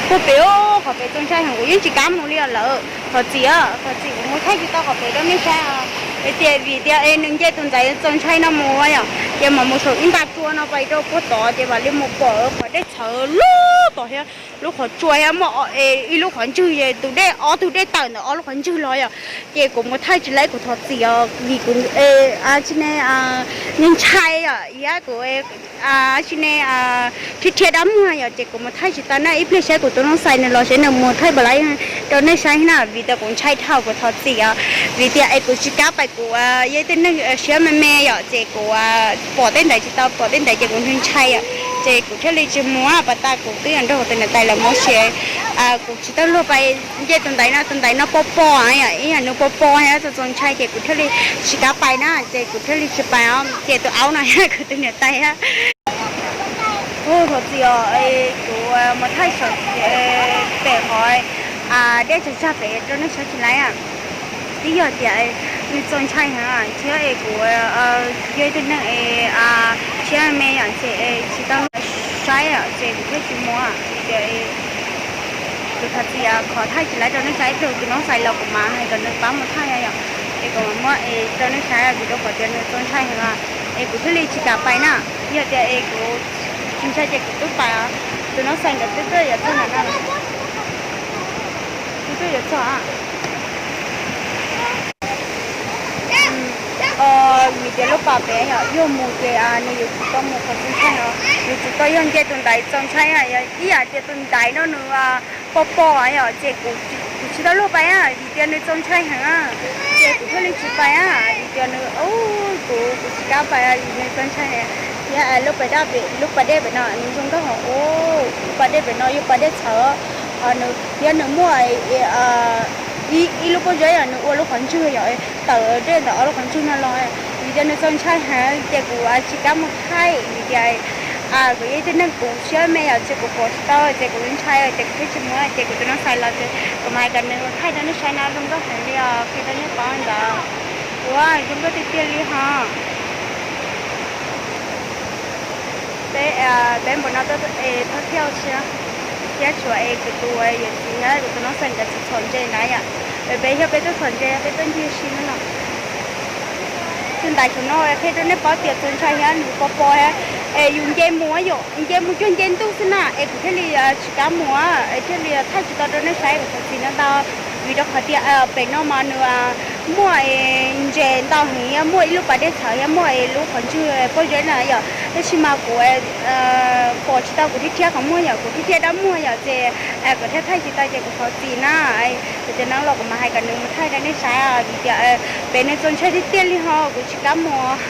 Puag pem, qhov pem txaus ntshai heev, kuv yeej tsis kav mus li lawm. Thov txim, thov txim kuv mus thaij tsis tau qhov pem rau nej saib. Es tias vim tias es nws nce tus ntaiv txaus ntshai no mus yom, ces mam mus saum ib nta tsua no pais rau puag tod ces mam li mus pom qhov dej txhawv lub tod thiab, lub qhov tsua thiab muaj ib lub qhov ntswg, tus dej, ob tug dej tawm ntawm ob lub qhov ntswg los yom. Ces kuv mus thaij tsis laib, kuv thov txim os, vim kuv tsis ne, ntshai yom, thiab kuv tsis ne, rhiab rhiab dab muag yom, ces kuv mus thaij tsis tau na. Ib pliag saib kuv tus noob xais nws los saib nws mus thaij pom lawm rau nej saib na, vim tias kuv ntshai dhau, kuv thov txim os. Vim tias es kuv tsis kav pais, kuv yog ib tug neeg siab me me yom, ces kuv pom tej ntawd tsis tau, pom tej ntawd ces kuv ntshai ntshai yom, ces kuv thiaj li tsis mus. Pas tas kuv twb yuav nrog kuv tus niam tais lawv mus ua si, kuv tsis tau luag pais nce tus ntaiv no, tus ntaiv no pob pob yom, ib yam nws pob pob thiab txaus txaus ntshai ces kuv thiaj li tsis kav pais na, ces kuv thiaj li tsis pais os. Ces tus aub no yog kuv tus niam tais. Ub, thov txim os, kuv mus thaij saum pem qhov dej tsag tsag pem rau nej saib tsis laib. Twb yog tias nws txaus ntshai heev thiab es kuv yog ib tug neeg es siab me yom, ces tsis tau luag saib ces kuv thiaj tsis mus. Vim tias kuv thov txim, qhov thaij tsis laib rau nej saib, ib pliag tus noob xais los kuv mam hais kom nws pab mus thaij yom, es kuv mam muab es rau nej saib, vim rau qhov tias nws txaus ntshai heev es kuv thiaj li tsis kam pais na. Yog tias es kuv tsis ntshai ces kuv twb pais, tus noob xais nkawd twb tuaj yuav txog ntawm no, twb tuaj yuav txog. Vim tias lub pas pem yog mus ces nws yuav tsum tau mus qhov txaus ntshai no, yuav tsum tau yog nce tus ntaiv txaus ntshai, ib yam tias tus ntaiv no nws pob pob yom, ces kuv tsis tau luag pais, vim tias nws txaus ntshai heev, ces kuv thiaj li tsis pais, vim tias nws, kuv, kuv tsis kam pais vim nws txaus ntshai. Thiab lub pas dej pem, lub pas dej pem no nws zoo nkauj heev, lub pas dej pem no yog pas dej txhawv, ho nws thiab nws muaj ib lub pob zeb yom, nws ua lub qhov ntswg yom, tawm dej ntawm ob lub qhov ntswg no los, vim tias nws txaus ntshai heev ces kuv tsis kam mus thaij, vim tias kuv yog ib tug neeg kuv siab me yom, ces kuv pom tsis tau ces kuv ntshai ces kuv thiaj tsis mus, ces kuv tus noob xais los ces kuv mam hais kom nws thaij rau nej saib na, zoo nkauj heev li os, qhia rau nej paub ntawd. Ua zoo nkauj tiag tiag li ho. Peb, peb npaum no tuaj es thawj thiaj tsis, thiab tshuav es kuv tus yawm txiv thiab kuv tus noob xais nkawd txhom ntses ntawd yom. Peb yog peb tuaj txhom ntses, peb tuaj ncig si no. Tus ntaiv saum no qhia rau nej paub tias txaus ntshai thiab nws pob pob thiab, es yus nce mus, yus nce mus cuag nce ntuj xwb na, es kuv thiaj li tsis kam mus, es thiaj li thaij tsis tau rau nej saib, kuv thov txim ntau ntau, vim rau qhov tias pem no mas nws Muaj ntses ntau heev, muaj ib lub pas dej txhawv thiab muaj lub qhov ntswg pob zeb na yom, tab sis mas kuv pom tsis tau, kuv thiaj thiab qhov muag yom, kuv thiaj thiab dab muag yom, ces kuv thiaj thaij tsis tau ces kuv thov txim na. Kuv cov no los kuv mam hais kom nws mus thaij rau nej saib vim tias pem nws txaus ntshai tiag tiag li ho kuv tsis kam mus.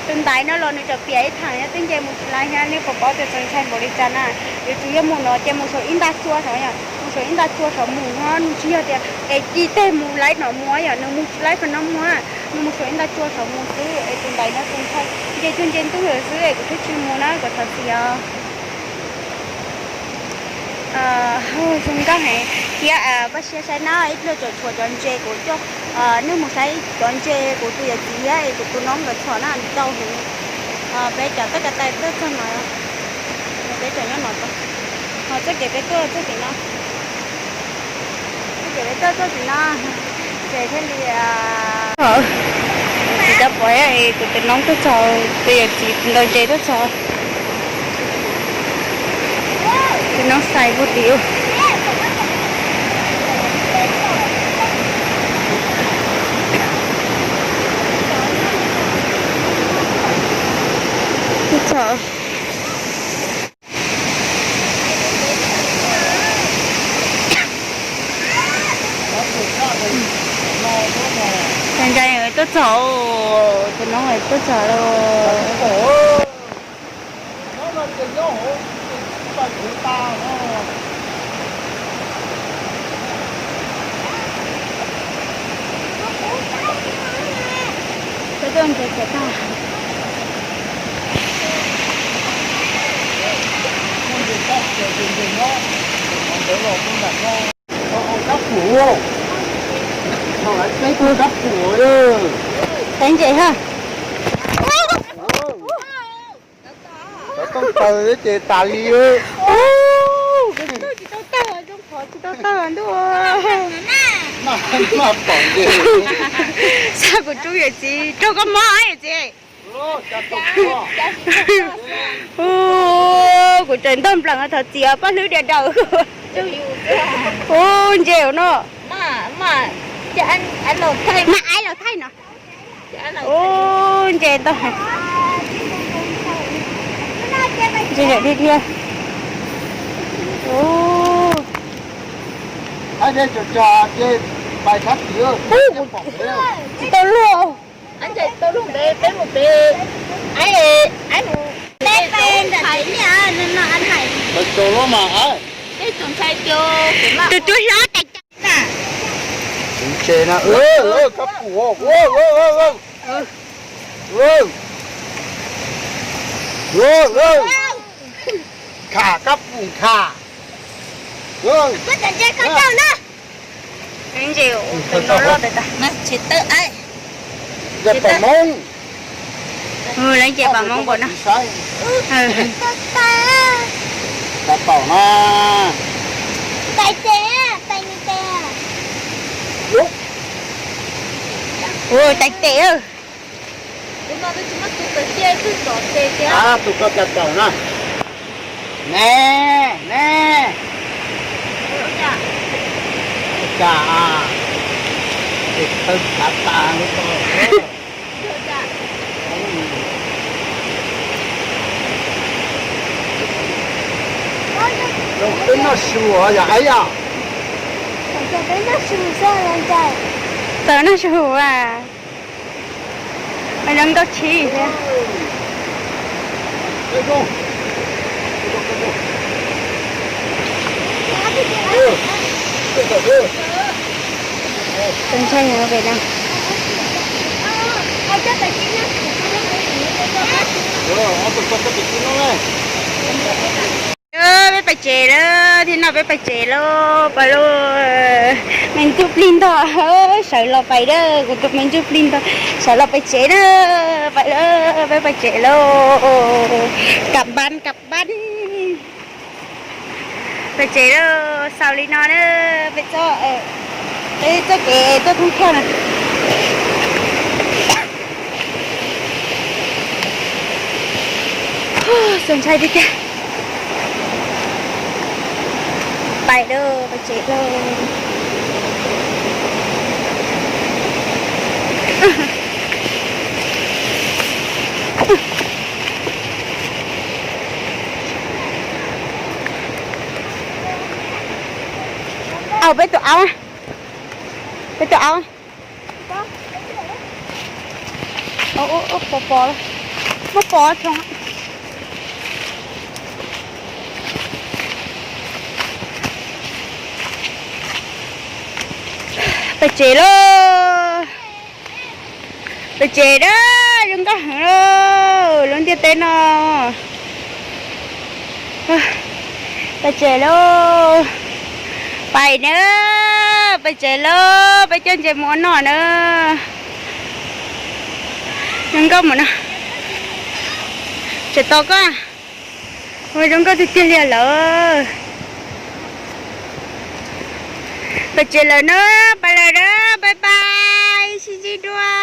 Tus ntaiv no los nws tseem piam ib thaam nyob twb nce mus tsis laib thiab, nej puas paub tias txaus ntshai npaum li cas na. Yuav tsum yog mus no ces mus saum ib nta tsua saud yom, mus saum ib nta tsua saud mus ho, nws tsis yog tias es ci teg mus laib no mus yom, nws mus tsis laib qhov no mus, nws mus saum ib nta tsua saud mus xwb es tus ntaiv no txaus ntshai, nce cuag nce ntuj lawm xwb es kuv thiaj tsis mus na, kuv thov txim os. Zoo nkauj heev thiab, pab siab saib na, ib pliag tseem tshuav cov ntses kuv coj nej mus saib cov ntses kuv tus yawm txiv thiab es kuv tus noob nkawd txhom na, ntau heev. Peb cov tawj ka tais tuaj txog no, peb cov nyob no tau, ho txoj kev peb tuaj txog tim no, txoj kev peb tuaj txog tim no, ces thiaj li tsis tau pom, kuv tus noob tuaj txog, tus yawm txiv ntaus ntses tuaj txog, tus noob xais puag tim ub. Tuaj txog. Ntshai ntshai tuaj txog, tus noob tuaj txog lawm. Peb tuaj ntses tag. Tev ntses ha. Cov tooj taw ces tas li. Tsis tau tawg, zoo qhov tsis tau tawg ntuj. Xav kuv rub yawm txiv raug koj mob yawm txiv. Kuv tseem ntog nplees thov txim paj hlwb diav daws. Ub, ntses no. Mas ai los thaij no. Ub, ntses ntau. Ntses thiab thiab. Ub, tsis tau luag. Tus cuab hlob tais ntses na, kab pum, kham kab pum kham. Ntses, tus no loj tas tas. Ntses pam moob. Lawv ntses pam moob npaum no. Tais paum na. Tais tes. Tus ko cas tawm na. Ne, ne. Cas, es tawg tas tas li ko. Peb noj su yom, yom. Tawm noj su a. Zoo nkauj tshib thiab. Tus ntshai pem no. Peb pais tsev lawm, thiab no peb pais tsev lawm, pais lawm. Me ntsuj plig ntog, sawv los pais na, kuv tus me ntsuj plig ntog, sawv los pais tsev na, pais lawm, peb pais tsev lawm. Kam npab kam npab. Pais tsev lawm, xaus li no na, peb txoj, peb txoj kev tuaj thoob thawj na. Txaus ntshai tiag tiag. Pais lawm, pais tsev lawm. Peb tus aub, pos pos, muab pos tso. Pais tsev lauj, pais tsev a, zoo nkauj heev lauj lub ntiaj teb no. Pais tsev lauj, pais na, pais tsev lauj, peb coj ntses mus ua noj na. Zoo nkauj mus no, tseem tos koj. Ua zoo nkauj tiag tiag li lawm. Pais tsev lawm na, pais lawm na, bye bye, sib ntsib dua.